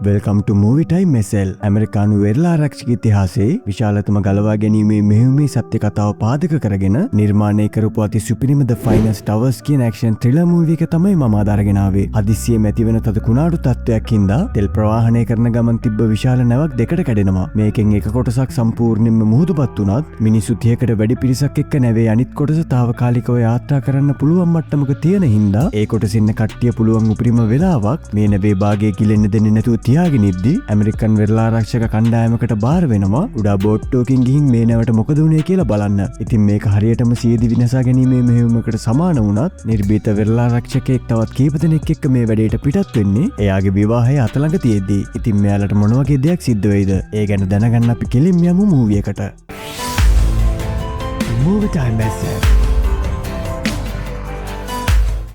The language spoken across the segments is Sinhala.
Welcome to Movie Time SL. ඇමරිකානු වෙරළ ආරක්ෂක ඉතිහාසයේ විශාලතම ගලවා ගැනීමේ මෙහෙයුමේ සත්‍ය කතාව පාදක කරගෙන නිර්මාණය කරපු අති සුපිරිම The Finest Hours කියන ඇක්ෂන් ත්‍රිලර් මූවි එක තමයි මම අද අරගෙන ආවේ. හදිස්සියෙම ඇතිවන තද කුණාටු තත්ත්වයක් හින්දා තෙල් ප්‍රවාහනය කරන ගමන් තිබ්බ විශාල නැවක් දෙකට කැඩෙනවා. මේකෙන් එක කොටසක් සම්පූර්ණයෙන්ම මුහුදුපත් වුණත් මිනිස්සු 30කට වැඩි පිරිසක් එක්ක නැවේ අනිත් කොටස තාවකාලිකව යාත්‍රා කරන්න පුළුවන් මට්ටමක තියෙන හින්දා ඒ කොටස ඉන්න කට්ටිය පුළුවන් උපරිම වෙලාවක් මේ නැවේ භාගය ගිලෙන්න දෙන්නේ නැතුව තියාගෙන ඉද්දි ඇමරිකන් වෙරළ ආරක්ෂක කණ්ඩායමකට බාර වෙනවා උඩා බෝට්ටුවකින් ගිහින් මේ නැවට මොකද වුනේ කියලා බලන්න. ඉතින් මේක හරියටම සියදිවි විනාසා ගැනීමේ මෙහෙයුමකට සමාන වුණත් නිර්භීත වෙරළ ආරක්ෂකයෙක් තවත් කීප දෙනෙක් එක්ක මේ වැඩේට පිටත් වෙන්නේ එයාගේ විවාහය අත ළඟ තියෙද්දි. ඉතින් මෙයාලට මොන වගේ දෙයක් සිද්ධ වෙයිද? ඒ ගැන දැනගන්න අපි කෙලින්ම යමු මූවි එකට. Movie Time SL.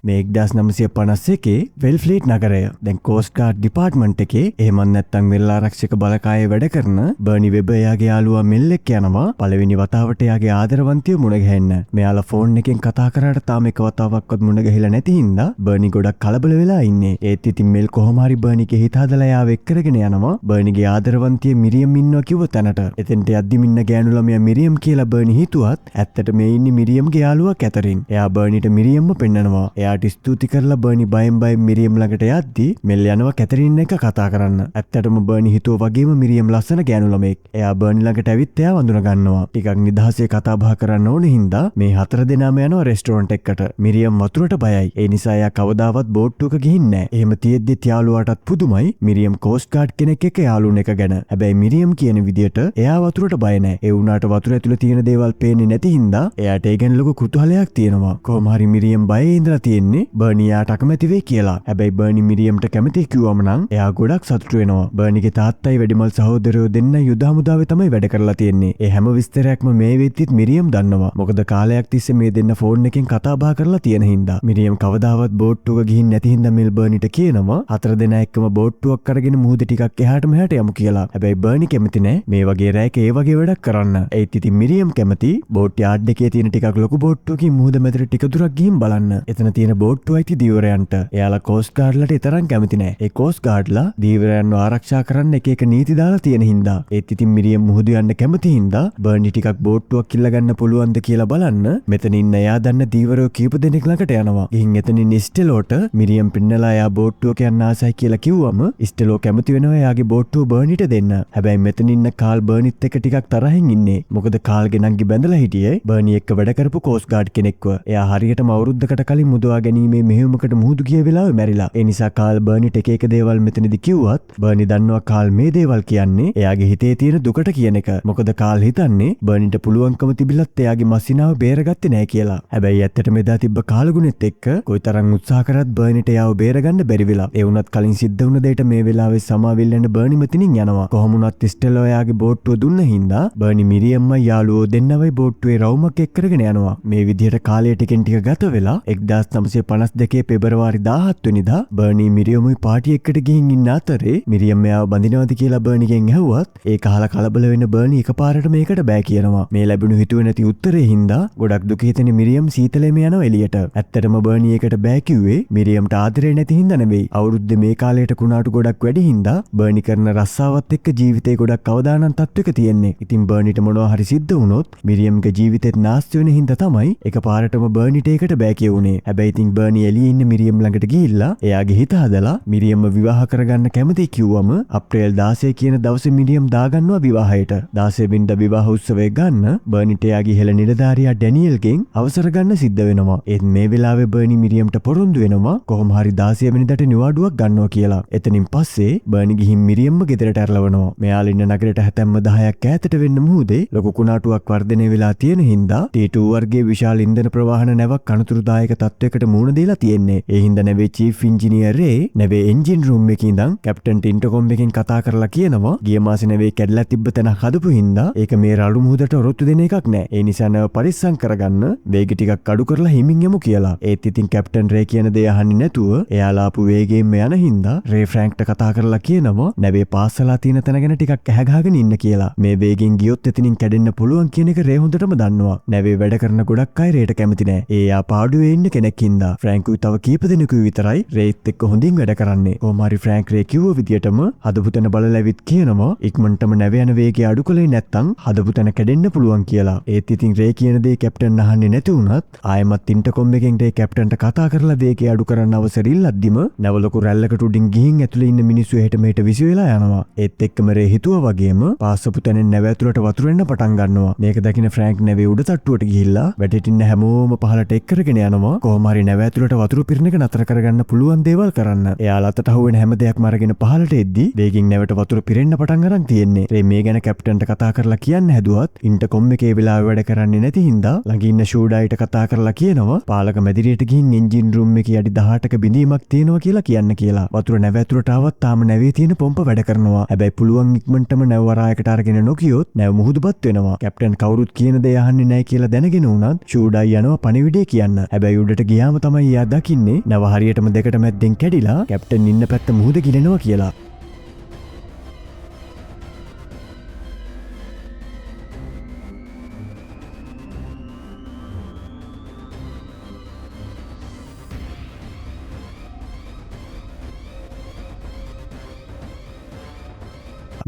මේ 1951 වෙල්ෆ්ලීට් නගරය. දැන් කෝස්ට් ගාඩ් ඩිපාර්ට්මන්ට් එකේ එහෙමත් නැත්නම් වෙරළ ආරක්ෂක බලකායේ වැඩ කරන බර්නි වෙබර් එයාගේ යාළුවා මෙල් එක්ක යනවා පළවෙනි වතාවට එයාගේ ආදරවන්තිය මුණ ගැහෙන්න. මෙයාලා ෆෝන් එකෙන් කතා කරාට තාම එක වතාවක්වත් මුණ ගැහිලා නැති හින්දා බර්නි ගොඩක් කලබල වෙලා ඉන්නේ. ඒත් ඉතින් මෙල් කොහොම හරි බර්නිගේ හිත හදලා එයාව එක් කරගෙන යනවා බර්නිගේ ආදරවන්තිය මිරියම් ඉන්නවා කිව්ව තැනට. එතෙන්ට යද්දිම ඉන්න ගෑනු ළමයා මිරියම් කියලා බර්නි හිතුවත් ඇත්තට මේ ඉන්නේ මිරියම්ගේ යාළුවා කැතරින්. එයා බර්නිට මිරියම්ම පෙන්නනවා. එයාට ස්තුති කරලා බර්නි බයෙන් බයෙන් මිරියම් ළඟට යද්දි මෙල් යනවා කැතරින් එක්ක කතා කරන්න. ඇත්තටම බර්නි හිතුව වගේම මිරියම් ලස්සන ගෑනු ළමෙක්. එයා බර්නි ළඟට ඇවිත් එයා වඳුන ගන්නවා. ටිකක් නිදහසේ කතා බහ කරන්න ඕන හින්දා මේ හතර දෙනාම යනවා රෙස්ටෝරන්ට් එකකට. මිරියම් වතුරට බයයි. ඒ නිසා එයා කවදාවත් බෝට්ටුවක ගිහින් නෑ. එහෙම තියෙද්දිත් යාළුවාටත් පුදුමයි මිරියම් කෝස්ට් ගාඩ් කෙනෙක් එක්ක යාළු වුණ එක ගැන. හැබැයි මිරියම් කියන විදියට එයා වතුරට බය නෑ. ඒ වුණාට වතුර ඇතුලේ තියෙන දේවල් පේන්නේ නැති හින්දා එයාට ඒ ගැන ලොකු කුතුහලයක් තියෙනවා. කොහොම හරි මිරියම් බයේ ඉඳලා තියෙන්නේ බර්නි එයාට අකමැති වෙයි කියලා. හැබැයි බර්නි මිරියම්ට කැමති කිව්වම නම් එයා ගොඩක් සතුටු වෙනවා. බර්නිගේ තාත්තයි වැඩිමල් සහෝදරයෝ දෙන්න යුද හමුදාවේ තමයි වැඩ කරලා තියෙන්නේ. ඒ හැම විස්තරයක්ම මේ වෙද්දිත් මිරියම් දන්නවා. මොකද කාලයක් තිස්සේ මේ දෙන්න ෆෝන් එකෙන් කතා බහ කරලා තියෙන හින්දා. මිරියම් කවදාවත් බෝට්ටුවක ගිහින් නැති හින්දා මෙල් බර්නිට කියනවා හතර දෙනා එක්කම බෝට්ටුවක් අරගෙන මුහුද ටිකක් එහාට මෙහාට යමු කියලා. හැබැයි බර්නි කැමති නෑ මේ වගේ රැයක ඒ වගේ වැඩක් කරන්න. ඒත් ඉතින් මිරියම් කැමති බෝට් යාඩ් එකේ තියෙන ටිකක් ලොකු බෝට්ටුවකින් මුහුද මැදට ටික දුරක් ගිහින් බලන්න. එතන තියෙන බෝට්ටුව අයිති දීවරයන්ට. එයාලා කෝස්ට් ගාඩ්ලට තරම් කැමති නෑ. ඒ කෝස්ට් ගාඩ්ලා දීවරයන්ව ආරක්ෂා කරන්න එක එක නීති දාලා තියෙන හින්දා. ඒත් ඉතින් මිරියම් මුහුද යන්න කැමති හින්දා බර්නි ටිකක් බෝට්ටුවක් කිල්ල ගන්න පුළුවන්ද කියලා බලන්න මෙතන ඉන්න එයා දන්න දීවරයෝ කීප දෙනෙක් ළඟට යනවා. ගිහින් එතනින් ස්ටෙලෝට මිරියම් පින්නලා එයා බෝට්ටුවක යන්න ආසයි කියලා කිව්වම ස්ටෙලෝ කැමති වෙනවා එයාගේ බෝට්ටුව බර්නිට දෙන්න. හැබැයි මෙතන ඉන්න කාල් බර්නිත් එක්ක ටිකක් තරහින් ඉන්නේ. මොකද කාල්ගේ නංගි බැඳලා හිටියේ බර්නි එක්ක වැඩ කරපු කෝස්ට් ගාඩ් කෙනෙක්ව. එයා හරියටම අවුරුද්දකට කලින් මුදවා ගැනීමේ මෙහෙයුමකට මුහුදු ගිය වෙලාවෙ මැරිලා. ඒ නිසා කාල් බර්නිට එක එක දේවල් මෙතනදි කිව්වත් බර්නි දන්නවා කාල් මේ දේවල් කියන්නේ එයාගේ හිතේ තියෙන දුකට කියන එක. මොකද කාල් හිතන්නේ බර්නිට පුළුවන්කම තිබිලත් එයාගේ මස්සිනාව බේරගත්තේ නෑ කියලා. හැබැයි ඇත්තටම එදා තිබ්බ කාලගුණෙත් එක්ක කොයිතරම් උත්සාහ කරත් බර්නිට එයාව බේරගන්න බැරි වෙලා. ඒ වුණත් කලින් සිද්ධ වුණ දෙයට මේ වෙලාවේ සමාවෙන්න බර්නි මෙතනින් යනවා. කොහොම වුණත් ස්ටෙලෝ එයාගේ බෝට්ටුව දුන්න හින්දා බර්නි මිරියම්මයි යාළුවෝ දෙන්නවයි බෝට්ටුවේ රවුමක් එක් කරගෙන යනවා. මේ විදිහට කාලය ටිකෙන් ටික ගත වෙලා 1952 පෙබරවාරි 17 වෙනිදා බර්නි මිරියමුයි පාටි එකකට ගිහින් ඉන්න අතරේ මිරියම් එයාව බඳිනවද කියලා බර්නිගෙන් ඇහුවත් ඒක අහලා කලබල වෙන බර්නි එකපාරට මේකට බෑ කියනවා. මේ ලැබුණු හිතුවේ නැති උත්තරේ හින්දා ගොඩක් දුක හිතෙන මිරියම් සීතලෙම යනවා එළියට. ඇත්තටම බර්නි ඒකට බෑ කිව්වේ මිරියම්ට ආදරේ නැති හින්දා නෙවෙයි. අවුරුද්දේ මේ කාලයට කුණාටු ගොඩක් වැඩි හින්දා බර්නි කරන රස්සාවත් එක්ක ජීවිතේ ගොඩක් අවදානම් තත්ත්වයක තියෙන්නේ. ඉතින් බර්නිට මොනවා හරි සිද්ධ වුණොත් මිරියම්ගේ ජීවිතෙත් නාස්ති වෙන හින්දා තමයි එකපාරටම බර්නිට ඒකට බෑ කියුනේ. හැබැයි ඉතින් බර්නි එළියේ ඉන්න මිරියම් ළඟට ගිහිල්ලා එයාගේ හිත හදලා මිරියම්ව විවාහ කරගන්න කැමති කිව්වම අප්‍රේල් 16 කියන දවසේ මිරියම් දාගන්නවා විවාහයට. 16 වෙනිදා විවාහ උත්සවය ගන්න බර්නිට එයාගේ ඉහළ නිලධාරියා ඩැනියල්ගෙන් අවසර ගන්න සිද්ධ වෙනවා. ඒත් මේ වෙලාවේ බර්නි මිරියම්ට පොරොන්දු වෙනවා කොහොම හරි 16 වෙනිදාට නිවාඩුවක් ගන්නවා කියලා. එතනින් පස්සේ බර්නි ගිහින් මිරියම්ව ගෙදරට ඇරලවනවා. මෙයාලා ඉන්න නගරයට හැතැම්ම 10ක් ඈතට වෙන්න මුහුදේ ලොකු කුණාටුවක් වර්ධනය වෙලා තියෙන හින්දා T2 වර්ගයේ විශාල ඉන්ධන ප්‍රවාහන නැවක් අනතුරුදායක තත්ත්වයකට මුහුණ දීලා තියෙන්නේ. ඒ හින්දා නැවේ චීෆ් ඉංජිනේර් රේ නැවේ එන්ජින් රූම් එකේ ඉඳන් කැප්ටන්ට ඉන්ටර්කොම් එකෙන් කතා කරලා කියනවා ගිය මාසේ නැවේ කැඩලා තිබ්බ තැන හදපු හින්දා ඒක මේ රළු මුහුදට ඔරොත්තු දෙන එකක් නෑ. ඒ නිසා නැව පරිස්සම් කරගන්න වේග ටිකක් අඩු කරලා හිමින් යමු කියලා. ඒත් ඉතින් කැප්ටන් රේ කියන දේ අහන්නේ නැතුව එයාලා ආපු වේගයෙන්ම යන හින්දා රේ ෆ්‍රැන්ක්ට කතා කරලා කියනවා නැවේ පාස්සලා තියෙන තැන ගැන ටිකක් ඇහැ ගහගෙන ඉන්න කියලා. මේ වේගෙන් ගියොත් එතනින් කැඩෙන්න පුළුවන් කියන එක රේ හොඳටම දන්නවා. නැවේ වැඩ කරන ගොඩක් අය රේට කැමති නෑ. ඒ එයා පාඩුවේ ඉන්න කෙනෙක් හින්දා. හින්දා. ෆ්‍රැන්කුයි තව කීප දෙනෙකුයි විතරයි රේත් එක්ක හොඳින් වැඩ කරන්නේ. කොහොම හරි ෆ්‍රැන්ක් රේ කිව්ව විදියටම හදපු තැන බලලා ඇවිත් කියනවා ඉක්මනටම නැව යන වේගය අඩු කළේ නැත්තම් හදපු තැන කැඩෙන්න පුළුවන් කියලා. ඒත් ඉතින් රේ කියන දේ කැප්ටන් අහන්නේ නැති වුණත් ආයෙමත් ඉන්ටර්කොම් එකෙන් රේ කැප්ටන්ට කතා කරලා වේගය අඩු කරන්න අවසර ඉල්ලද්දිම නැව ලොකු රැල්ලකට උඩින් ගිහින් ඇතුලේ ඉන්න මිනිස්සු එහෙට මෙහෙට විසි වෙලා යනවා. ඒත් එක්කම රේ හිතුවා වගේම පාස්සපු තැනෙන් නැව ඇතුලට වතුර එන්න පටන් ගන්නවා. මේක දකින ෆ්‍රැන්ක් නැවේ උඩ තට්ටුවට ගිහිල්ලා වැටෙට ඉන්න හැමෝම පහලට එක් කරගෙන යනවා. කොහොම හරි නැව ඇතුලට වතුර පිරෙන එක නතර කරගන්න පුළුවන් දේවල් කරන්න. එයාලා අතට අහුවෙන හැම දෙයක්ම අරගෙන පහලට එද්දි වේගින් නැවට වතුර පිරෙන්න පටන් අරන් තියෙන්නේ. රේ මේ ගැන කැප්ටන්ට කතා කරලා කියන්න හැදුවත් ඉන්ටර්කොම් එකේ වෙලාවෙ වැඩ කරන්නේ නැති හින්දා ළඟ ඉන්න ෂූඩායිට කතා කරලා කියනවා පාලක මැදිරියට ගිහින් එන්ජින් රූම් එකේ අඩි 18ක බිඳීමක් තියෙනවා කියලා කියන්න කියලා. වතුර නැව ඇතුලට ආවත් තාම නැවේ තියෙන පොම්ප වැඩ කරනවා. හැබැයි පුළුවන් ඉක්මනටම නැව වරායකට අරගෙන නොගියොත් නැව මුහුදුපත් වෙනවා. කැප්ටන් කවුරුත් කියන දේ අහන්නේ නැහැ කියලා දැනගෙන වුණත් ෂූඩායි යනවා පණිවිඩය කියන්න. හැබැයි උඩට ගියාම තමයි එයා දකින්නේ නැව හරියටම දෙකට මැද්දෙන් කැඩිලා කැප්ටන් ඉන්න පැත්ත මුහුද ගිලෙනවා කියලා.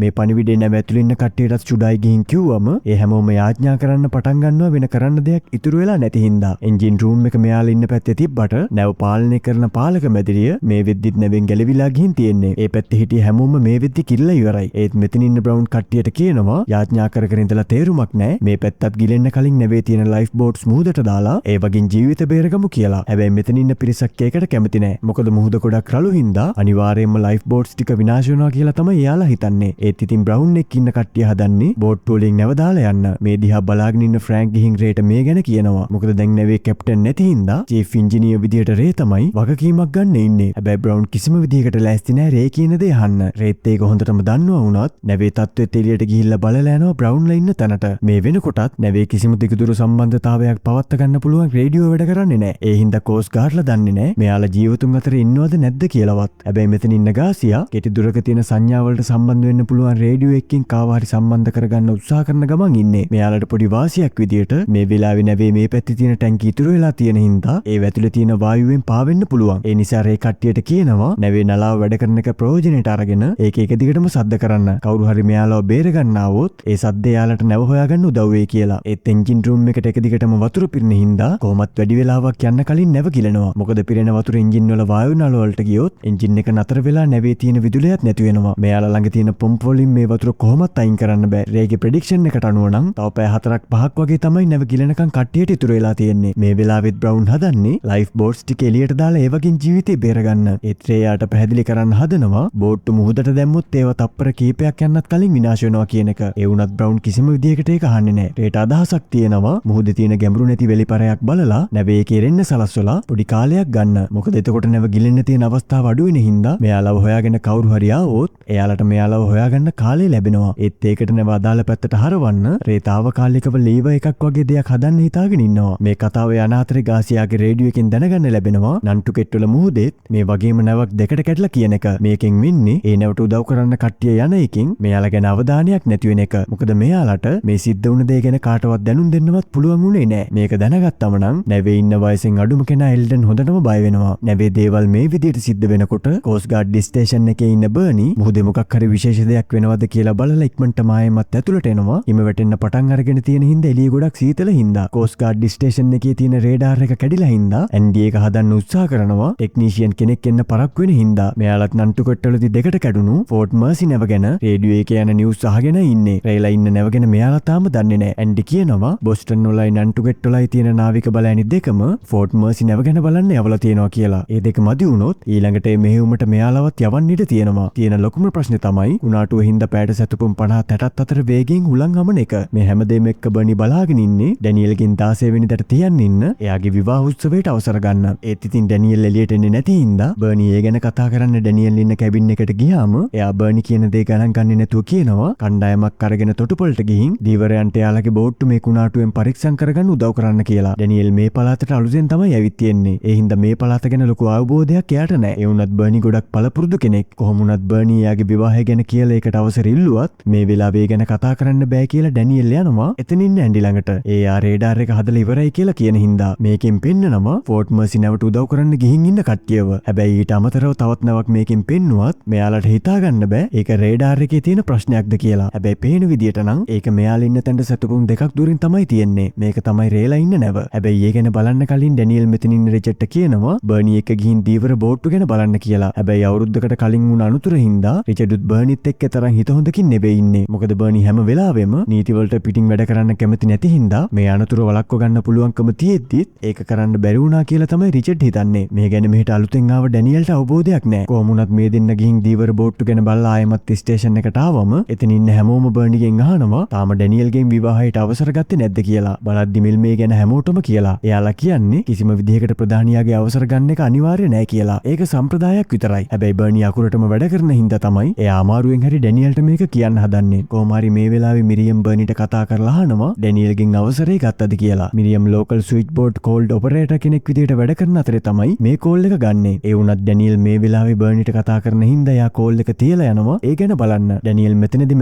මේ පණිවිඩේ නැව ඇතුළේ ඉන්න කට්ටියටත් ෂුඩායි ගිහින් කිව්වම ඒ හැමෝම යාඥා කරන්න පටන් ගන්නවා වෙන කරන්න දෙයක් ඉතුරු වෙලා නැති හින්දා. එන්ජින් රූම් එක මෙයාලා ඉන්න පැත්තේ තිබ්බට නැව පාලනය කරන පාලක මැදිරිය මේ වෙද්දිත් නැවෙන් ගැලවිලා ගිහින් තියෙන්නේ. ඒ පැත්තේ හිටිය හැමෝම මේ වෙද්දි කිරලා ඉවරයි. ඒත් මෙතන ඉන්න බ්‍රවුන් කට්ටියට කියනවා යාඥා කර කර ඉඳලා තේරුමක් නැහැ. මේ පැත්තත් ගිලෙන්න කලින් නැවේ තියෙන ලයිෆ් බෝට්ස් මුහුදට දාලා ඒ වගේන් ජීවිත බේරගමු කියලා. හැබැයි මෙතන ඉන්න පිරිසක් ඒකට කැමති නැහැ. මොකද මුහුද ගොඩක් රළු හින්දා අනිවාර්යයෙන්ම ලයිෆ් බෝට්ස් ටික විනාශ වෙනවා කියලා තමයි එයාලා හිතන්නේ. ඒත් ඉතින් බ්‍රවුන් එක්ක ඉන්න කට්ටිය හදන්නේ බෝට් වලින් නැව දාලා යන්න. මේ දිහා බලාගෙන ඉන්න ෆ්‍රැන්ක් ගිහින් රේට මේ ගැන කියනවා. මොකද දැන් නැවේ කැප්ටන් නැති හින්දා චීෆ් ඉංජිනේර් විදියට රේ තමයි වගකීමක් ගන්න ඉන්නේ. හැබැයි බ්‍රවුන් කිසිම විදියකට ලෑස්ති නෑ රේ කියන දේ අහන්න. රේත් ඒක හොඳටම දන්නවා වුණත් නැවේ තත්ත්වෙත් එළියට ගිහිල්ලා බලලා යනවා බ්‍රවුන්ලා ඉන්න තැනට. මේ වෙනකොටත් නැවේ කිසිම දිගදුර සම්බන්ධතාවයක් පවත්වා ගන්න පුළුවන් රේඩියෝ වැඩ කරන්නේ නෑ. ඒ හින්දා කෝස්ට් ගාඩ්ලා දන්නේ නෑ මෙයාලා ජීවතුන් අතර ඉන්නවද නැද්ද කියලාවත්. හැබැයි මෙතන ඉන්න ගාසියා කෙටි දුරක තියෙන සංඥා වලට සම්බන්ධ වෙන්න පුළුවන් රේඩියෝ එකකින් කාව හරි සම්බන්ධ කරගන්න උත්සාහ කරන ගමන් ඉන්නේ. මෙයාලට පොඩි වාසියක් විදියට මේ වෙලාවේ නැවේ මේ පැත්තේ තියෙන ටැංකි ඉතුරු වෙලා තියෙන හින්දා ඒ ඇතුලේ තියෙන වායුවෙන් පාවෙන්න පුළුවන්. ඒ නිසා රේ කට්ටියට කියනවා නැවේ නලාව වැඩ කරන එක ප්‍රයෝජනෙට අරගෙන ඒක එක දිගටම සද්ද කරන්න. කවුරු හරි මෙයාලව බේර ගන්න ආවොත් ඒ සද්ද එයාලට නැව හොයාගන්න උදව් වෙයි කියලා. ඒත් එන්ජින් රූම් එකට එක දිගටම වතුර පිරෙන හින්දා කොහොමත් වැඩි වෙලාවක් යන්න කලින් නැව ගිලෙනවා. මොකද පිරෙන වතුර එන්ජින් වල වායු නල වලට ගියොත් එන්ජින් එක නතර වෙලා නැවේ තියෙන විදුලියත් නැති වෙනවා. මෙයාලා ළඟ තියෙන පොම්ප් වලින් මේ වතුර කොහොමත් අයින් කරන්න බෑ. රේගේ ප්‍රෙඩික්ෂන් එකට අනුව නම් තව පැය 4ක් 5ක් වගේ තමයි නැව ගිලෙනකන් කට්ටියට ඉතුරු වෙලා තියෙන්නේ. මේ වෙලාවෙත් බ්‍රවුන් හදන්නේ ලයිෆ් බෝට්ස් ටික එළියට දාලා ඒ වගේ ජීවිතේ බේරගන්න. ඒත් රේයාට පැහැදිලි කරන්න හදනවා බෝට්ටු මුහුදට දැම්මොත් ඒවා තප්පර කීපයක් යන්නත් කලින් විනාශ වෙනවා කියන එක. ඒ වුණත් බ්‍රවුන් කිසිම විදියකට ඒක අහන්නේ නෑ. රේට අදහසක් තියෙනවා මුහුදේ තියෙන ගැඹුරු නැති වෙලිපරයක් බලලා නැවේ ඒකේ එරෙන්න සලස්වලා පොඩි කාලයක් ගන්න. මොකද එතකොට නැව ගිලෙන්න තියෙන අවස්ථාව අඩු වෙන හින්දා මෙයාලව හොයාගෙන කවුරු හරි ආවොත් එයාලට මෙයාලව හොයාගන්න කාලය ලැබෙනවා. ඒත් ඒකට නැව අදාළ පැත්තට හරවන්න රේ තාවකාලිකව ලීව එකක් වගේ දෙයක් හදන්න හිතාගෙන ඉන්නවා. මේ කතාව යන අතරේ ගාසියාගේ රේඩියෝ එකෙන් දැනගන්න ලැබෙනවා නන්ටුකෙට් වල මුහුදෙත් මේ වගේම නැවක් දෙකට කැඩලා කියන එක. මේකෙන් වෙන්නේ ඒ නැවට උදව් කරන්න කට්ටිය යන එකෙන් මෙයාලා ගැන අවධානයක් නැති වෙන එක. මොකද මෙයාලට මේ සිද්ධ වුණ දේ ගැන කාටවත් දැනුම් දෙන්නවත් පුළුවන් වුණේ නෑ. මේක දැනගත්තම නම් නැවේ ඉන්න වයසෙන් අඩුම කෙනා එල්ඩන් හොඳටම බය වෙනවා. නැවේ දේවල් මේ විදියට සිද්ධ වෙනකොට කෝස්ට් ගාඩ් ස්ටේෂන් එකේ ඉන්න බර්නි මුහුදේ මොකක් හරි විශේෂ දෙයක් වෙනවද කියලා බලලා ඉක්මනටම ආයෙමත් ඇතුළට එනවා. හිම වැටෙන්න පටන් අරගෙන තියෙන හින්දා එළිය ගොඩක් සීතල හින්දා කෝස්ට් ගාඩ් ස්ටේෂන් එකේ තියෙන රේඩාර් එක කැඩිලා හින්දා ඇන්ඩි ඒක හදන්න උත්සාහ කරනවා. ටෙක්නීෂියන් කෙනෙක් එන්න පරක්කු වෙන හින්දා මෙයාලත් නන්ටුකට් වලදී දෙකට කැඩුණු ෆෝට් මර්සි නැව ගැන රේඩියෝ එකේ යන නිවුස් අහගෙන ඉන්නේ. රේලා ඉන්න නැව ගැන මෙයාලා තාම දන්නේ නැහැ. ඇන්ඩි කියනවා බොස්ටන් වලයි නන්ටුකට් වලයි තියෙන නාවික බලඇණි දෙකම ෆෝට් මර්සි නැව ගැන බලන්න යවලා තියෙනවා කියලා. ඒ දෙක මදි වුණොත් ඊළඟට මේ මෙහෙයුමට මෙයාලවත් යවන්න ඉඩ තියෙනවා. තියෙන ලොකුම ප්‍රශ්නේ තමයි කුණාටුව හින්දා පැයට සැතපුම් 50 60ත් අතර වේගයෙන් හුලං හමන එක. මේ හැමදේම එක්ක බර්නි බලාගෙන ඉන්නේ ඩැනියල්ගෙන් 16 වෙනිදාට තියන් ඉන්න එයාගේ විවාහ උත්සවයට අවසර ගන්න. ඒත් ඉතින් ඩැනියල් එළියට එන්නේ නැති හින්දා බර්නි ඒ ගැන කතා කරන්න ඩැනියල් ඉන්න කැබින් එකට ගියාම එයා බර්නි කියන දේ ගණන් ගන්නේ නැතුව කියනවා කණ්ඩායමක් අරගෙන තොටුපළට ගිහින් දීවරයන්ට එයාලගේ බෝට්ටු මේ කුණාටුවෙන් පරීක්ෂා කරගන්න උදව් කරන්න කියලා. ඩැනියල් මේ පළාතට අලුතෙන් තමයි ඇවිත් තියෙන්නේ. ඒ හින්දා මේ පළාත ගැන ලොකු අවබෝධයක් එයාට නැහැ. ඒ වුණත් බර්නි ගොඩක් පළපුරුදු කෙනෙක්. කොහොම වුණත් බර්නි එයාගේ විවාහය ගැන කියලා කරලා ඒකට අවසර ඉල්ලුවත් මේ වෙලාවේ ගැන කතා කරන්න බෑ කියලා ඩැනියල් යනවා එතන ඉන්න ඇන්ඩි ළඟට. ඒ ආ රේඩාර් එක හදලා ඉවරයි කියලා කියන හින්දා මේකෙන් පෙන්නනවා ෆෝට් මර්සි නැවට උදව් කරන්න ගිහින් ඉන්න කට්ටියව. හැබැයි ඊට අමතරව තවත් නැවක් මේකෙන් පෙන්නුවත් මෙයාලට හිතා ගන්න බෑ ඒක රේඩාර් එකේ තියෙන ප්‍රශ්නයක්ද කියලා. හැබැයි පේන විදියට නම් ඒක මෙයාලා ඉන්න තැනට සැතපුම් 2ක් දුරින් තමයි තියෙන්නේ. මේක තමයි රේලා ඉන්න නැව. හැබැයි ඒ ගැන බලන්න කලින් ඩැනියල් මෙතන ඉන්න රිචඩ්ට කියනවා බර්නි එක්ක ගිහින් දීවර බෝට්ටු ගැන බලන්න කියලා. හැබැයි අවුරුද්දකට කලින් වුණ අනුතුර හින්දා රිචඩුත් බර්නිත් එක්ක තරම් හිත හොඳකින් නෙවෙයි ඉන්නේ. මොකද බර්නි හැම වෙලාවෙම නීති වලට පිටින් වැඩ කරන්න කැමති නැති හින්දා මේ අනතුර වළක්ව ගන්න පුළුවන්කම තියෙද්දිත් ඒක කරන්න බැරි වුණා කියලා තමයි රිචඩ් හිතන්නේ. මේ ගැන මෙහෙට අලුතෙන් ආව ඩැනියල්ට අවබෝධයක් නෑ. කොහොම වුණත් මේ දෙන්න ගිහින් දීවර බෝට්ටු ගැන බලලා ආයෙමත් ස්ටේෂන් එකට ආවම එතන ඉන්න හැමෝම බර්නිගෙන් අහනවා තාම ඩැනියල්ගෙන් විවාහයට අවසර ගත්තේ නැද්ද කියලා. බලද්දි මෙල් මේ ගැන හැමෝටම කියලා. එයාලා කියන්නේ කිසිම විදිහකට ප්‍රධානියාගේ අවසර ගන්න එක අනිවාර්ය නෑ කියලා. ඒක සම්ප්‍රදායක් විතරයි. හැබැයි බර්නි අකුරටම වැඩ කරන හින්දා තමයි එයා අමාරුවෙන් හරි ඩැනියල්ට මේක කියන්න හදන්නේ. කොහොම හරි මේ වෙලාවේ මිරියම් බර්නිට කතා කරලා අහනවා ඩැනියල්ගෙන් අවසරය ගත්තද කියලා. Miriam local switch board called operator කෙනෙක් විදිහට වැඩ කරන අතරේ තමයි මේ කෝල් එක ගන්නෙ. ඒ වුණත් ඩැනියල් මේ වෙලාවේ බර්නිට කතා කරන හින්දා එයා කෝල් එක තියලා යනවා ඒ ගැන බලන්න. ඩැනියල් මෙතනදී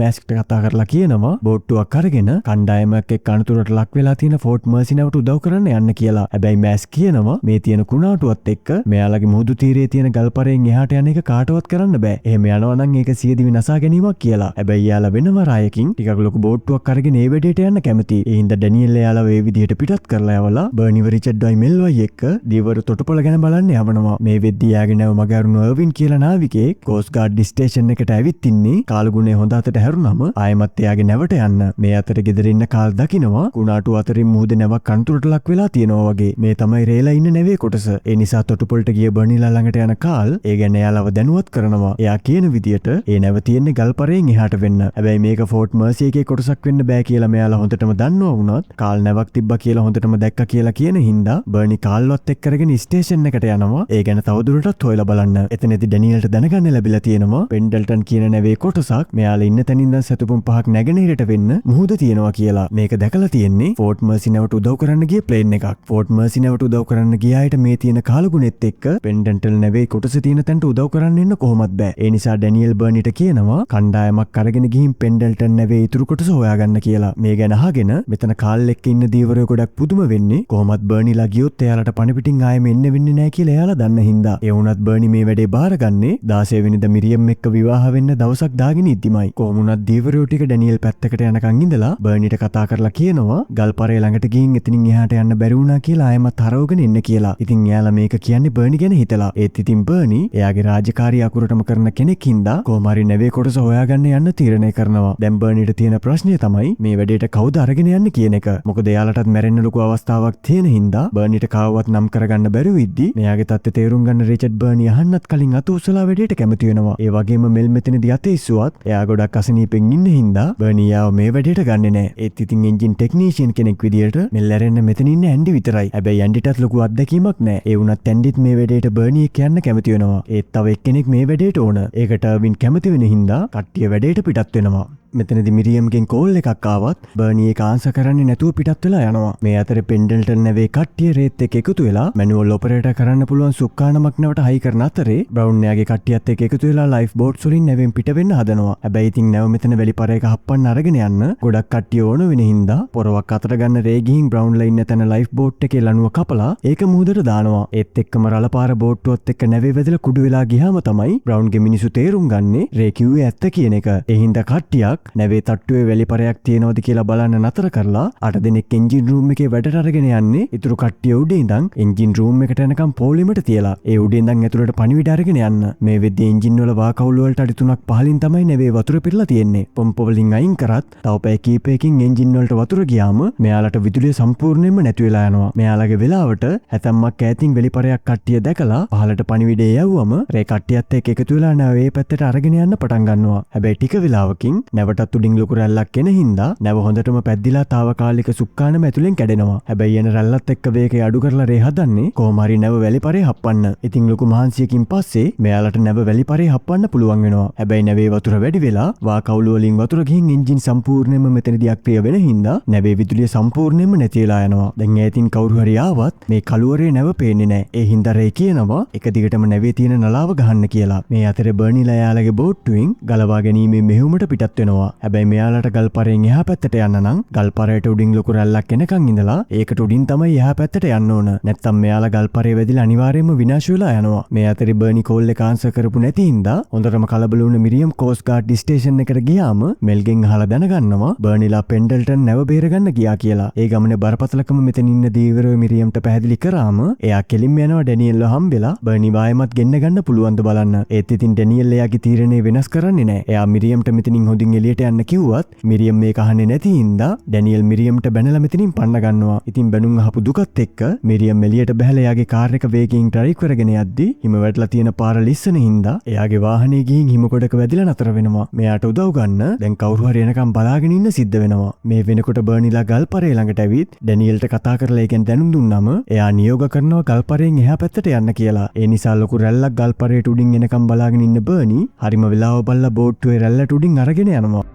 මැස්ක්ට කතා කරලා කියනවා බෝට්ටුවක් අරගෙන කණ්ඩායමක් එක්ක අනතුරට ලක් වෙලා තියෙන ෆෝට් මර්සි නැවට උදව් කරන්න යන්න කියලා. හැබැයි මැස්ක් කියනවා මේ තියෙන කුණාටුවත් එක්ක මෙයාලගේ මුහුදු තීරයේ තියෙන ගල්පරයෙන් එහාට යන එක කාටවත් කරන්න බෑ. එහෙම යනවා නම් ඒක සියදිවි නසා ගැනීමක් කියලා. හැබැයි එයාලා වෙනම රායකින් ටිකක් ලොකු බෝට්ටුවක් අරගෙන ඒ වැඩේට යන්න කැමති. ඒ හින්දා ඩැනියල් එයාලව ඒ විදිහට පිටත් කරලා යවලා බර්නිව රිචඩ්වයි මෙල්වයි එක්ක දීවර තොටුපළ ගැන බලන්න යවනවා. මේ වෙද්දී එයාගේ නැව මග ඇරුණු අර්වින් කියලා නාවිකයෙක් කෝස්ට් ගාඩ් ස්ටේෂන් එකට ඇවිත් ඉන්නේ කාලගුණේ හොඳ අතට හැරුණම ආයෙමත් එයාගේ නැවට යන්න. මේ අතර ගෙදර ඉන්න කාල් දකිනවා කුණාටු අතරින් මුහුදේ නැවක් අනතුරට ලක් වෙලා තියෙනවා වගේ. මේ තමයි රේලා ඉන්න නැවේ කොටස. ඒ නිසා තොටුපළට ගිය බර්නිලා ළඟට යන කාල් ඒ ගැන එයාලව දැනුවත් කරනවා. එයා කියන විදියට ඒ නැව තියෙන්නේ ගල්පරයෙන් එහාට වෙන්න. හැබැයි මේක ෆෝට් මර්සි එකේ කොටසක් වෙන්න බෑ කියලා මෙයාලා හොඳටම දන්නවා වුණත් කාල් නැවක් තිබ්බා කියලා හොඳටම දැක්කා කියලා කියන හින්දා බර්නි කාල්වත් එක්ක කරගෙන ස්ටේෂන් එකට යනවා ඒ ගැන තවදුරටත් හොයලා බලන්න. එතනදී ඩැනියල්ට දැනගන්න ලැබිලා තියෙනවා පෙන්ඩල්ටන් කියන නැවේ කොටසක් මෙයාලා ඉන්න තැනින් ඉඳන් සැතපුම් 5ක් නැගෙනහිරට වෙන්න මුහුද තියෙනවා කියලා. මේක දැකලා තියෙන්නේ ෆෝට් මර්සි නැවට උදව් කරන්න ගිය ප්ලේන් එකක්. ෆෝට් මර්සි නැවට උදව් කරන්න ගිය අයට මේ තියෙන කාලගුණෙත් එක්ක පෙන්ඩල්ටන් නැවේ කොටස තියෙන තැනට උදව් කරන්න එන්න කොහොමත් බෑ. ඒ නිසා ඩැනියල් බර්නිට කියනවා කණ්ඩායමක් අරගෙන ගිහින් පෙන්ඩල්ටන් නැවේ ඉතුරු කොටස හොයාගන්න කියලා. මේ ගැන අහගෙන මෙතන කාල් එක්ක ඉන්න දීවරයෝ ගොඩක් පුදුම වෙන්නේ කොහොමත් බර්නිලා ගියොත් එයාලට පණ පිටින් ආයෙම එන්න වෙන්නේ නෑ කියලා එයාලා දන්න හින්දා. ඒ වුණත් බර්නි මේ වැඩේ බාරගන්නේ 16 වෙනිදා මිරියම් එක්ක විවාහ වෙන්න දවසක් දාගෙන ඉද්දිමයි. කොහොම වුණත් දීවරයෝ ටික ඩැනියල් පැත්තකට යනකන් ඉඳලා බර්නිට කතා කරලා කියනවා ගල්පරේ ළඟට ගිහින් එතනින් එහාට යන්න බැරි වුණා කියලා ආයෙමත් හරවගෙන එන්න කියලා. ඉතින් එයාලා මේක කියන්නේ බර්නි ගැන හිතලා. ඒත් ඉතින් බර්නි එයාගේ රාජකාරිය අකුරටම කරන කෙනෙක් හින්දා කොහොම හරි නැවේ කොටස හොයාගන්න යන්න තීරණය කරනවා. දැන් බර්නිට තියෙන ප්‍රශ්නය තමයි මේ වැඩේට කවුද අරගෙන යන්නේ කියන එක. මොකද එයාලටත් මැරෙන්න ලොකු අවස්ථාවක් තියෙන හින්දා බර්නිට කාවවත් නම් කරගන්න බැරුව ඉද්දි මෙයාගේ තත්ත්වය තේරුම් ගන්න රිචඩ් බර්නි අහන්නත් කලින් අත උසලා වැඩේට කැමති වෙනවා. ඒ වගේම මෙල් මෙතනදී අත ඉස්සුවත් එයා ගොඩක් අසනීපෙන් ඉන්න හින්දා බර්නි එයාව මේ වැඩේට ගන්නෙ නෑ. ඒත් ඉතින් එන්ජින් ටෙක්නීෂියන් කෙනෙක් විදියට මෙල් ඇරෙන්න මෙතන ඉන්න ඇන්ඩි විතරයි. හැබැයි ඇන්ඩිටත් ලොකු අත්දැකීමක් නෑ. ඒ වුණත් ඇන්ඩිත් මේ වැඩේට බර්නි එක්ක යන්න කැමති වෙනවා. ඒත් තව එක්කෙනෙක් මේ වැඩේට ඕන. ඒකට අර්වින් කැමති වෙන හින්දා කට්ටිය වැඩේට පිටත් වෙනවා. මෙතනදි මිරියම්ගෙන් කෝල් එකක් ආවත් බර්නි ඒක ආන්සර් කරන්නේ නැතුව පිටත් වෙලා යනවා. මේ අතරේ පෙන්ඩල්ටන් නැවේ කට්ටිය රේත් එක්ක එකතු වෙලා මැනුවල් ඔපරේටර් කරන්න පුළුවන් සුක්කානමක් නැවට හයි කරන අතරේ බ්‍රවුන් එයාගේ කට්ටියත් එක්ක එකතු වෙලා ලයිෆ් බෝට්ස් වලින් නැවෙන් පිට වෙන්න හදනවා. හැබැයි ඉතින් නැව මෙතන වැලිපරයක හප්පන්න අරගෙන යන්න ගොඩක් කට්ටිය ඕන වෙන හින්දා පොරවක් අතර ගන්න රේ ගිහින් බ්‍රවුන්ලා ඉන්න තැන ලයිෆ් බෝට් එකේ ලණුව කපලා ඒක මුහුදට දානවා. ඒත් එක්කම රළපාර බෝට්ටුවත් එක්ක නැවේ වැදලා කුඩු වෙලා ගියාම තමයි බ්‍රවුන්ගේ මිනිස්සු තේරුම් ගන්නේ රේ කිව්වේ ඇත්ත කියන එක. ඒ හින්දා කට්ටියක් නැවේ තට්ටුවේ වැලිපරයක් තියෙනවද කියලා බලන්න නතර කරලා 8 දෙනෙක් එන්ජින් රූම් එකේ වැඩට අරගෙන යන්නේ ඉතුරු කට්ටිය උඩ ඉඳන් එන්ජින් රූම් එකට යනකම් පොලිමට තියලා ඒ උඩ ඉඳන් ඇතුළට පණිවිඩ අරගෙන යන්න. මේ වෙද්දී එන්ජින් වල වාකවුල් වලට අඩි 3ක් පහලින් තමයි නැවේ වතුර පිරලා තියෙන්නේ. පොම්ප වලින් අයින් කරත් තව පැය කීපයකින් එන්ජින් වලට වතුර ගියාම මෙයාලට විදුලිය සම්පූර්ණයෙන්ම නැති වෙලා යනවා. මෙයාලගේ වෙලාවට හැතැම්මක් ඈතින් වැලිපරයක් කට්ටිය දැකලා පහලට පණිවිඩය යවුවම රේ කට්ටියත් එක්ක එකතු වෙලා නැව ඒ පැත්තට අරගෙන යන්න පටන් ගන්නවා. හැබැයි ටික වෙලාවකින් නැවට නැවටත් උඩින් ලොකු රැල්ලක් එන හින්දා නැව හොඳටම පැද්දිලා තාවකාලික සුක්කානම ඇතුලෙන් කැඩෙනවා. හැබැයි එන රැල්ලත් එක්ක වේගය අඩු කරලා රේ හදන්නේ කොහොම හරි නැව වැලිපරේ හප්පන්න. ඉතින් ලොකු මහන්සියකින් පස්සේ මෙයාලට නැව වැලිපරේ හප්පන්න පුළුවන් වෙනවා. හැබැයි නැවේ වතුර වැඩි වෙලා වා කවුළු වලින් වතුර ගිහින් එන්ජින් සම්පූර්ණයෙන්ම මෙතනදී අක්‍රිය වෙන හින්දා නැවේ විදුලිය සම්පූර්ණයෙන්ම නැති වෙලා යනවා. දැන් ඈතින් කවුරු හරි ආවත් මේ කළුවරේ නැව පේන්නේ නැහැ. ඒ හින්දා රේ කියනවා එක දිගටම නැවේ තියෙන නලාව ගහන්න කියලා. මේ අතරේ බර්නිලා එයාලගේ බෝට්ටුවෙන් ගලවා ගැනීමේ මෙහෙයුමට පිටත් වෙනවා. හැබැයි මෙයාලට ගල්පරෙන් එහා පැත්තට යන්න නම් ගල්පරයට උඩින් ලොකු රැල්ලක් එනකන් ඉඳලා ඒකට උඩින් තමයි එහා පැත්තට යන්න ඕන. නැත්තම් මෙයාලා ගල්පරේ වැදිලා අනිවාර්යයෙන්ම විනාශ වෙලා යනවා. මේ අතරේ බර්නි කෝල් එක ආන්සර් කරපු නැති හින්දා හොඳටම කලබල වුණ මිරියම් කෝස්ට් ගාඩ් ස්ටේෂන් එකට ගියාම මෙල්ගෙන් අහලා දැනගන්නවා බර්නිලා පෙන්ඩල්ටන් නැව බේරගන්න ගියා කියලා. ඒ ගමනේ බරපතලකම මෙතන ඉන්න දීවරව මිරියම්ට පැහැදිලි කරාම එයා කෙලින්ම යනවා ඩැනියල්ව හම්බෙලා බර්නි ආයෙමත් ගෙන්න ගන්න පුළුවන්ද බලන්න. ඒත් ඉතින් ඩැනියල් එයාගේ තීරණය වෙනස් කරන්නේ නැහැ. එයා මිරියම්ට මෙතනින් හොඳින් එළියට යන්න කිව්වත් මිරියම් මේක අහන්නේ නැති හින්දා ඩැනියල් මිරියම්ට බැනලා මෙතනින් පන්න ගන්නවා. ඉතින් බැනුම් අහපු දුකත් එක්ක මිරියම් එළියට බැහැලා එයාගේ කාර් එක වේගයෙන් ඩ්‍රයිව් කරගෙන යද්දි හිම වැටලා තියෙන පාර ලිස්සන හින්දා එයාගේ වාහනේ ගිහින් හිම ගොඩක වැදිලා නතර වෙනවා. මෙයාට උදව් ගන්න දැන් කවුරු හරි එනකම් බලාගෙන ඉන්න සිද්ධ වෙනවා. මේ වෙනකොට බර්නිලා ගල්පරේ ළඟට ඇවිත් ඩැනියල්ට කතා කරලා ඒකෙන් දැනුම් දුන්නම එයා නියෝග කරනවා ගල්පරෙන් එහා පැත්තට යන්න කියලා. ඒ නිසා ලොකු රැල්ලක් ගල්පරේට උඩින් එනකම් බලාගෙන ඉන්න බර්නි හරිම වෙලාව බලලා බෝට්ටුවේ රැල්ලට උඩින් අරගෙන යනවා.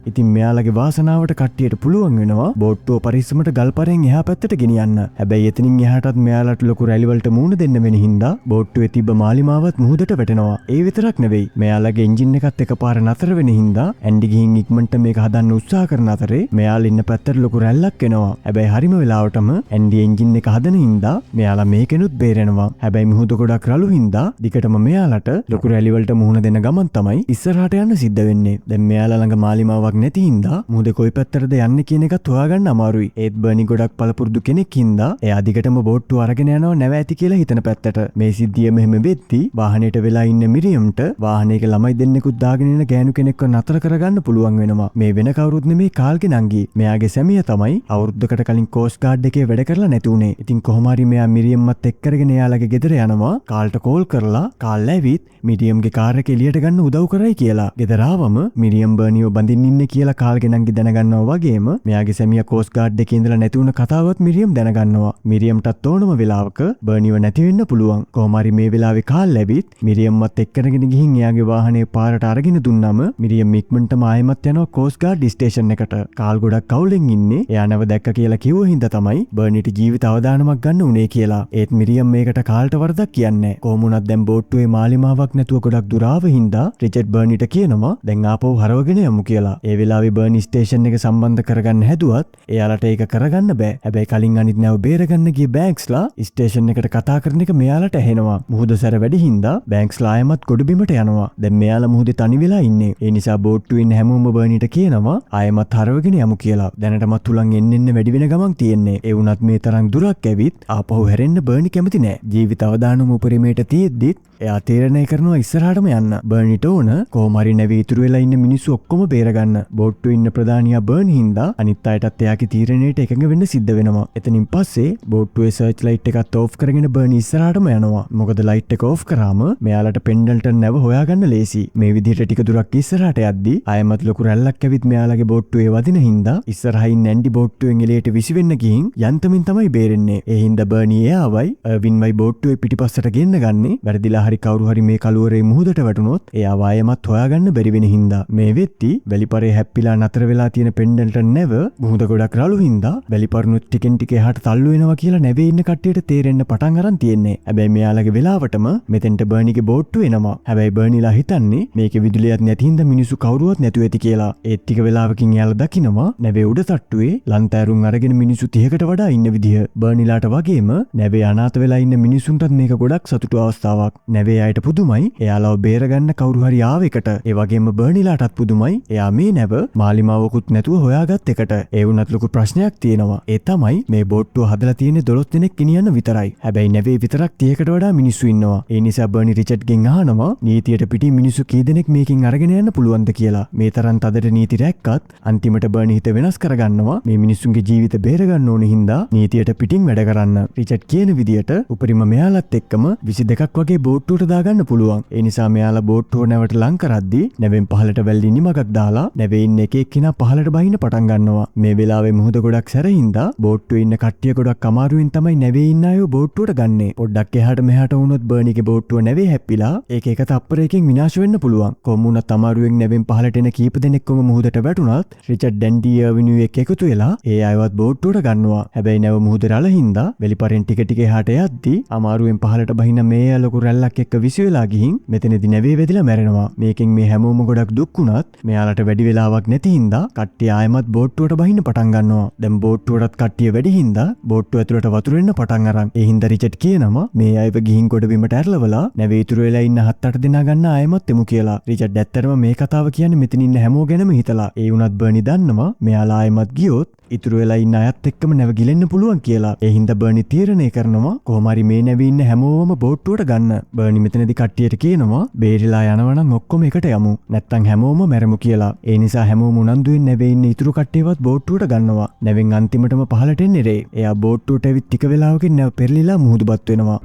ඉතින් මෙයාලගේ වාසනාවට කට්ටියට පුළුවන් වෙනවා බෝට්ටුව පරිස්සමට ගල්පරෙන් එහා පැත්තට ගෙනියන්න. හැබැයි එතනින් එහාටත් මෙයාලට ලොකු රැලි වලට මූණ දෙන්න වෙන හින්දා බෝට්ටුවේ තිබ්බ මාලිමාවත් මුහුදට වැටෙනවා. ඒ විතරක් නෙවෙයි, මෙයාලගේ එන්ජින් එකත් එකපාර නතර වෙන හින්දා ඇන්ඩි ගිහින් ඉක්මනට මේක හදන්න උත්සාහ කරන අතරේ මෙයාලා ඉන්න පැත්තට ලොකු රැල්ලක් එනවා. හැබැයි හරිම වෙලාවටම ඇන්ඩි එන්ජින් එක හදන හින්දා මෙයාලා මේකෙනුත් බේරෙනවා. හැබැයි මුහුද ගොඩක් රළු හින්දා දිගටම මෙයාලට ලොකු රැලි වලට මුහුණ දෙන ගමන් තමයි ඉස්සරහට යන්න සිද්ධ වෙන්නේ. දැන් මෙයාලා ළඟ මාලිමාවක් නැති හින්දා මුහුද කොයි පැත්තටද යන්නේ කියන එකත් හොයාගන්න අමාරුයි. ඒත් බර්නි ගොඩක් පළපුරුදු කෙනෙක් හින්දා එයා දිගටම බෝට්ටුව අරගෙන යනවා නැව ඇති කියලා හිතන පැත්තට. මේ සිද්ධිය මෙහෙම වෙද්දි වාහනේට වෙලා ඉන්න මිරියම්ට වාහනයක ළමයි දෙන්නෙකුත් දාගෙන එන ගෑනු කෙනෙක්ව නතර කරගන්න පුළුවන් වෙනවා. මේ වෙන කවුරුත් නෙමෙයි කාල්ගේ නංගි. මෙයාගේ සැමියා තමයි අවුරුද්දකට කලින් කෝස්ට් ගාඩ් එකේ වැඩ කරලා නැති වුණේ. ඉතින් කොහොම හරි මෙයා මිරියම්වත් එක් කරගෙන එයාලගේ ගෙදර යනවා. කාල්ට කෝල් කරලා කාල් ඇවිත් මිරියම්ගේ කාර් එක එළියට ගන්න උදව් කරයි කියලා. ගෙදර ආවම මිරියම් බර්නිව බඳින්න ඉන්නේ කියලා කාල්ගේ නංගි දැනගන්නවා වගේම මෙයාගේ සැමියා කෝස්ට් ගාඩ් එකේ ඉඳලා නැති වුණ කතාවත් මිරියම් දැනගන්නවා. මිරියම්ටත් ඕනම වෙලාවක බර්නිව නැති වෙන්න පුළුවන්. කොහොම හරි මේ වෙලාවේ කාල් ඇවිත් මිරියම්වත් එක්කරගෙන ගිහින් එයාගේ වාහනේ පාරට අරගෙන දුන්නම මිරියම් ඉක්මනටම ආයෙමත් යනවා කෝස්ට් ගාඩ් ස්ටේෂන් එකට. කාල් ගොඩක් අවුලෙන් ඉන්නේ. එයා නැව දැක්ක කියලා කිව්ව හින්දා තමයි බර්නිට ජීවිත අවදානමක් ගන්න උනේ කියලා. ඒත් මිරියම් මේකට කාල්ට වරදක් කියන්නේ. කොහොම වුණත් දැන් බෝට්ටුවේ මාලිමාවක් නැතුව ගොඩක් දුර ආව හින්දා රිචඩ් බර්නිට කියනවා දැන් ආපහු හරවගෙන යමු කියලා. ඒ වෙලාවේ බර්නි ස්ටේෂන් එක සම්බන්ධ කරගන්න හැදුවත් එයාලට ඒක කරගන්න බෑ. හැබැයි කලින් අනිත් නැව බේරගන්න ගිය බැංක්ස්ලා ස්ටේෂන් එකට කතා කරන එක මෙයාලට ඇහෙනවා. මුහුද සැර වැඩි හින්දා බැංක්ස්ලා ආයෙමත් ගොඩබිමට යනවා. දැන් මෙයාලා මුහුදේ තනි වෙලා ඉන්නේ. ඒ නිසා බෝට්ටුවේ ඉන්න හැමෝම බර්නිට කියනවා ආයෙමත් හරවගෙන යමු කියලා. දැනටමත් හුලං එන්න එන්න වැඩි වෙන ගමන් තියෙන්නේ. ඒ වුණත් මේ තරම් දුරක් ඇවිත් ආපහු හැරෙන්න බර්නි කැමති නෑ. ජීවිත අවදානම උපරිමයට තියෙද්දිත් එයා තීරණය කරනවා ඉස්සරහටම යන්න. බර්නිට ඕන කොහොම හරි නැවේ ඉතුරු වෙලා ඉන්න මිනිස්සු ඔක්කොම බේරගන්න. බෝට්ටුවේ ඉන්න ප්‍රධානියා බර්නි හින්දා අනිත් අයටත් එයාගේ තීරණයට එකඟ වෙන්න සිද්ධ වෙනවා. එතනින් පස්සේ බෝට්ටුවේ සර්ච් ලයිට් එකත් ඕෆ් කරගෙන බර්නි ඉස්සරහටම යනවා. මොකද ලයිට් එක ඕෆ් කරාම මෙයාලට පෙන්ඩල්ටන් නැව හොයාගන්න ලේසි. මේ විදිහට ටික දුරක් ඉස්සරහට යද්දි ආයෙමත් ලොකු රැල්ලක් ඇවිත් මෙයාලගේ බෝට්ටුවේ වදින හින්දා ඉස්සරහින් ඇන්ඩි බෝට්ටුවෙන් එළියට විසි වෙන්න ගිහින් යන්තමින් තමයි බේරෙන්නේ. ඒ හින්දා බර්නි එයාවයි අර්වින්වයි බෝට්ටුවේ පිටිපස්සට ගෙන්න ගන්නේ. වැරදිලා හරි හරි කවුරු හරි මේ කළුවරේ මුහුදට වැටුනොත් එයාව ආයෙමත් හොයාගන්න බැරි වෙන හින්දා. මේ වෙද්දි වැලිපරේ හැප්පිලා නතර වෙලා තියෙන පෙන්ඩල්ටන් නැව මුහුද ගොඩක් රළු හින්දා වැලිපරණුත් ටිකෙන් ටික එහාට තල්ලු වෙනවා කියලා නැවේ ඉන්න කට්ටියට තේරෙන්න පටන් අරන් තියෙන්නේ. හැබැයි මෙයාලගේ වෙලාවටම මෙතෙන්ට බර්නිගේ බෝට්ටුව එනවා. හැබැයි බර්නිලා හිතන්නේ මේකේ විදුලියක් නැති හින්දා මිනිස්සු කවුරුවත් නැතුව ඇති කියලා. ඒත් ටික වෙලාවකින් එයාලා දකිනවා නැවේ උඩ තට්ටුවේ ලන්තෑරුම් අරගෙන මිනිස්සු 30කට වඩා ඉන්න විදිහ. බර්නිලාට වගේම නැවේ අනාථ වෙලා ඉන්න මිනිසුන්ටත් මේක ගොඩක් සතුටු අවස්ථාවක්. නැවේ අයට පුදුමයි එයාලව බේරගන්න කවුරු හරි ආව එකට. ඒ වගේම බර්නිලාටත් පුදුමයි එයා මේ නැව මාලිමාවකුත් නැතුව හොයාගත් එකට. ඒ වුණත් ලොකු ප්‍රශ්නයක් තියෙනවා. ඒ තමයි මේ බෝට්ටුව හදලා තියෙන්නේ 12 දෙනෙක් ගෙනියන්න විතරයි. හැබැයි නැවේ විතරක් 30කට වඩා මිනිස්සු ඉන්නවා. ඒ නිසා බර්නි රිචඩ්ගෙන් අහනවා නීතියට පිටින් මිනිස්සු කී දෙනෙක් මේකෙන් අරගෙන යන්න පුළුවන්ද කියලා. මේ තරම් තදට නීති රැක්කත් අන්තිමට බර්නි හිත වෙනස් කරගන්නවා මේ මිනිස්සුන්ගේ ජීවිත බේරගන්න ඕන හින්දා නීතියට පිටින් වැඩ කරන්න. රිචඩ් කියන විදියට උපරිම මෙයාලත් එක්කම 22ක් වගේ බෝට්ටුවට දාගන්න පුළුවන්. ඒ නිසා මෙයාලා බෝට්ටුව නැවට ලං කරද්දී නැවෙන් පහළට වැල්ලි නිමගක් දාලා නැවේ ඉන්න එක එක්කිනා පහළට බහින්න පටන් ගන්නවා. මේ වෙලාවේ මුහුද ගොඩක් සැර හින්දා බෝට්ටුවේ ඉන්න කට්ටිය ගොඩක් අමාරුවෙන් තමයි නැවේ ඉන්න අයව බෝට්ටුවට ගන්නෙ. පොඩ්ඩක් එහාට මෙහාට වුණොත් බර්නිගේ බෝට්ටුව නැවේ හැප්පිලා ඒක එක තප්පරයකින් විනාශ වෙන්න පුළුවන්. කොහොම වුණත් අමාරුවෙන් නැවෙන් පහළට එන කීප දෙනෙක්වම මුහුදට වැටුණත් රිචඩ් ඩැන්ඩි ඇවිනියු එක එකතු වෙලා ඒ අයවත් බෝට්ටුවට ගන්නවා. හැබැයි නැව මුහුද රළ හින්දා වැලිපරෙන් ටික ටික එහාට යද්දී අමාරුවෙන් පහළට බහින මේ අය ලොකු රැල්ලක් එක්ක විසි වෙලා ගිහින් මෙතනදී නැවේ වැදිලා මැරෙනවා. මේකෙන් මේ හැමෝම ගොඩක් දුක් වුණත් මෙයාලට වැඩි වෙලාවක් නැති හින්දා කට්ටිය ආයෙමත් බෝට්ටුවට බහින්න පටන් ගන්නවා. දැන් බෝට්ටුවටත් කට්ටිය වැඩි හින්දා බෝට්ටුව ඇතුළට වතුර එන්න පටන් අරන්. ඒ හින්දා රිචඩ් කියනවා මේ අයව ගිහින් ගොඩ බිමට ඇරලවලා නැවේ ඉතුරු වෙලා ඉන්න 7-8 දෙනා ගන්න ආයෙමත් එමු කියලා. රිචඩ් ඇත්තටම මේ කතාව කියන්නේ මෙතන ඉන්න හැමෝ ගැනම හිතලා. ඒ වුණත් බර්නි දන්නවා මෙයාලා ආයෙමත් ගියොත් ඉතුරු වෙලා ඉන්න අයත් එක්කම නැව ගිලෙන්න පුළුවන් කියලා. ඒ හින්දා බර්නි තීරණය කරනවා කොහොම හරි මේ නැවේ ඉන්න හැමෝවම බෝට්ටුවට ගන්න. බර්නි මෙතනදී කට්ටියට කියනවා බේරිලා යනවා නම් ඔක්කොම එකට යමු, නැත්තම් හැමෝම මැරෙමු කියලා. ඒ නිසා හැමෝම උනන්දුවෙන් නැවේ ඉන්න ඉතුරු කට්ටියවත් බෝට්ටුවට ගන්නවා. නැවෙන් අන්තිමටම පහළට එන්නේ රේ. එයා බෝට්ටුවට ඇවිත් ටික වෙලාවකින් නැව පෙරලිලා මුහුදුපත් වෙනවා.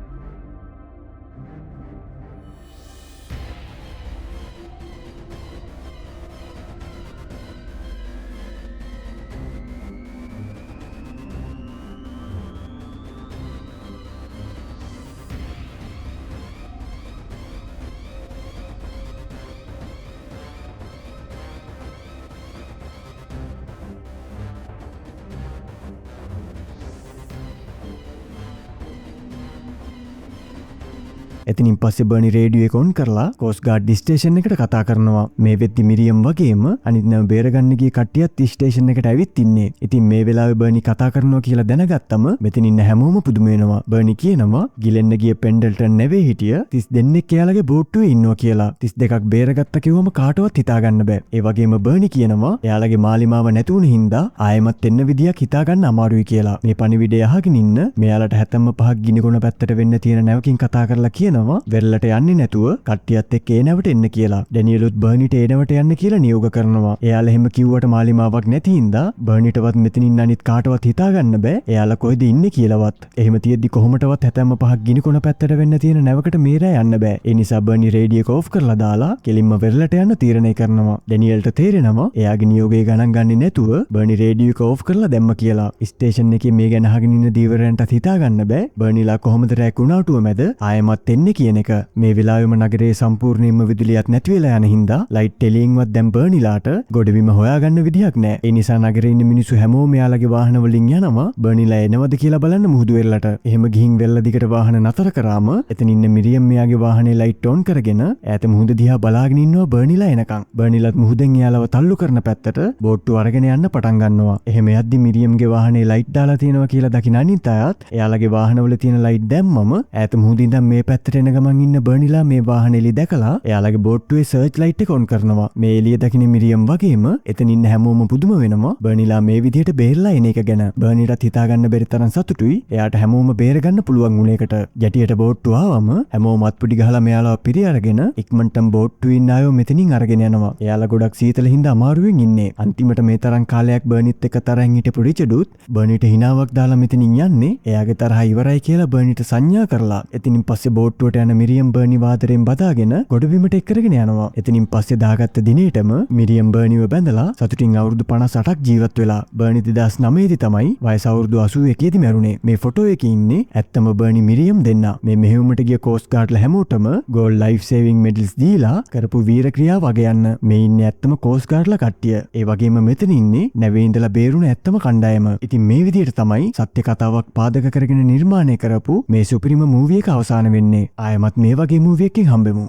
එතනින් පස්සේ බර්නි රේඩියෝ එක ඔන් කරලා කෝස්ට් ගාඩ් ස්ටේෂන් එකට කතා කරනවා. මේ වෙද්දි මිරියම් වගේම අනිත් නැව බේරගන්න ගිය කට්ටියත් ස්ටේෂන් එකට ඇවිත් ඉන්නේ. ඉතින් මේ වෙලාවේ බර්නි කතා කරනවා කියලා දැනගත්තම මෙතන ඉන්න හැමෝම පුදුම වෙනවා. බර්නි කියනවා ගිලෙන්න ගිය පෙන්ඩල්ටන් නැවේ හිටිය 32 දෙනෙක් එයාලගේ බෝට්ටුවේ ඉන්නවා කියලා. 32ක් බේරගත්ත කිව්වම කාටවත් හිතා ගන්න බෑ. ඒ වගේම බර්නි කියනවා එයාලගේ මාලිමාව නැති වුණ හින්දා ආයෙමත් එන්න විදියක් හිතා ගන්න අමාරුයි කියලා. මේ පණිවිඩය අහගෙන ඉන්න මෙයාලට 75ක් ගිනිගොන පැත්තට වෙන්න තියෙන නැවකින් කතා කරලා කියනවා වෙරළට යන්නේ නැතුව කට්ටියත් එක්ක ඒ නැවට එන්න කියලා. ඩැනියලුත් බර්නිට ඒ නැවට යන්න කියලා නියෝග කරනවා. එයාලා එහෙම කිව්වට මාලිමාවක් නැති හින්දා බර්නිටවත් මෙතන ඉන්න අනිත් කාටවත් හිතා ගන්න බෑ එයාලා කොහෙද ඉන්නේ කියලාවත්. එහෙම තියෙද්දි කොහොමටවත් 75ක් ගිනිකොන පැත්තට වෙන්න තියෙන නැවකට මේ රෑ යන්න බෑ. ඒ නිසා බර්නි රේඩියෝ එක ඕෆ් කරලා දාලා කෙලින්ම වෙරළට යන්න තීරණය කරනවා. ඩැනියල්ට තේරෙනවා එයාගේ නියෝගය ගණන් ගන්නේ නැතුව බර්නි රේඩියෝ එක ඕෆ් කරලා දැම්ම කියලා. ස්ටේෂන් එකේ මේ ගැන අහගෙන ඉන්න දීවරයන්ටත් හිතා ගන්න බෑ බර්නිලා කොහොමද රෑ කුණාටුව මැද ආයෙමත් එන්නේ කියන එක. මේ වෙලාවෙම නගරයේ සම්පූර්ණයෙන්ම විදුලියක් නැති වෙලා යන හින්දා ලයිට් එළියෙන්වත් දැන් බර්නිලාට ගොඩබිම හොයාගන්න විදිහක් නෑ. ඒ නිසා නගරේ ඉන්න මිනිස්සු හැමෝම එයාලගේ වාහන වලින් යනවා බර්නිලා එනවද කියලා බලන්න මුහුදු වෙරළට. එහෙම ගිහින් වෙරළ දිගට වාහන නතර කරාම එතන ඉන්න මිරියම් මෙයාගේ වාහනේ ලයිට් ඔන් කරගෙන ඈත මුහුද දිහා බලාගෙන ඉන්නවා බර්නිලා එනකන්. බර්නිලත් මුහුදෙන් එයාලව තල්ලු කරන පැත්තට බෝට්ටු අරගෙන යන්න පටන් ගන්නවා. එහෙම යද්දි මිරියම්ගේ වාහනේ ලයිට් දාලා තියෙනවා කියලා දකින අනිත් අයත් එයාලගේ වාහනවල තියෙන ලයිට් දැම්මම ඈත මුහුදින් ඉඳන් මේ පැත්තට එන ගමන් ඉන්න බර්නිලා මේ වාහන එළිය දැකලා එයාලගේ බෝට්ටුවේ සර්ච් ලයිට් එක ඔන් කරනවා. මේ එළිය දකින මිරියම් වගේම එතන ඉන්න හැමෝම පුදුම වෙනවා බර්නිලා මේ විදිහට බේරලා එන එක ගැන. බර්නිටත් හිතා ගන්න බැරි තරම් සතුටුයි එයාට හැමෝම බේරගන්න පුළුවන් වුණ එකට. ජැටියට බෝට්ටුව ආවම හැමෝම අත්පුඩි ගහලා මෙයාලව පිරි අරගෙන ඉක්මනටම බෝට්ටුවේ ඉන්න අයව මෙතනින් අරගෙන යනවා. එයාලා ගොඩක් සීතල හින්දා අමාරුවෙන් ඉන්නේ. අන්තිමට මේ තරම් කාලයක් බර්නිත් එක්ක තරහින් හිටපු රිචඩුත් බර්නිට හිනාවක් දාලා මෙතනින් යන්නේ එයාගේ තරහ ඉවරයි කියලා බර්නිට සංඥා කරලා. එතනින් පස්සේ බෝට්ටුව බෝට්ටුවට යන මිරියම් බර්නි ආදරෙන් බදාගෙන ගොඩබිමට එක් කරගෙන යනවා. එතනින් පස්සේ දාගත්ත දිනේටම මිරියම් බර්නිව බැඳලා සතුටින් අවුරුදු 58ක් ජීවත් වෙලා බර්නි 2009 දී තමයි වයස අවුරුදු 81 දී මැරුණේ. මේ ෆොටෝ එකේ ඉන්නේ ඇත්තම බර්නි මිරියම් දෙන්න. මේ මෙහෙයුමට ගිය කෝස්ට් ගාඩ්ලා හැමෝටම ගෝල්ඩ් ලයිෆ් සේවිං මෙඩල්ස් දීලා කරපු වීර ක්‍රියාව අගයන්න. මේ ඉන්නේ ඇත්තම කෝස්ට් ගාඩ්ලා කට්ටිය. ඒ වගේම මෙතන ඉන්නේ නැවේ ඉඳලා බේරුණ ඇත්තම කණ්ඩායම. ඉතින් මේ විදිහට තමයි සත්‍ය කතාවක් පාදක කරගෙන නිර්මාණය කරපු මේ සුපිරිම මූවි එක අවසාන වෙන්නේ. ආයෙමත් මේ වගේ මූවි එකකින් හම්බෙමු.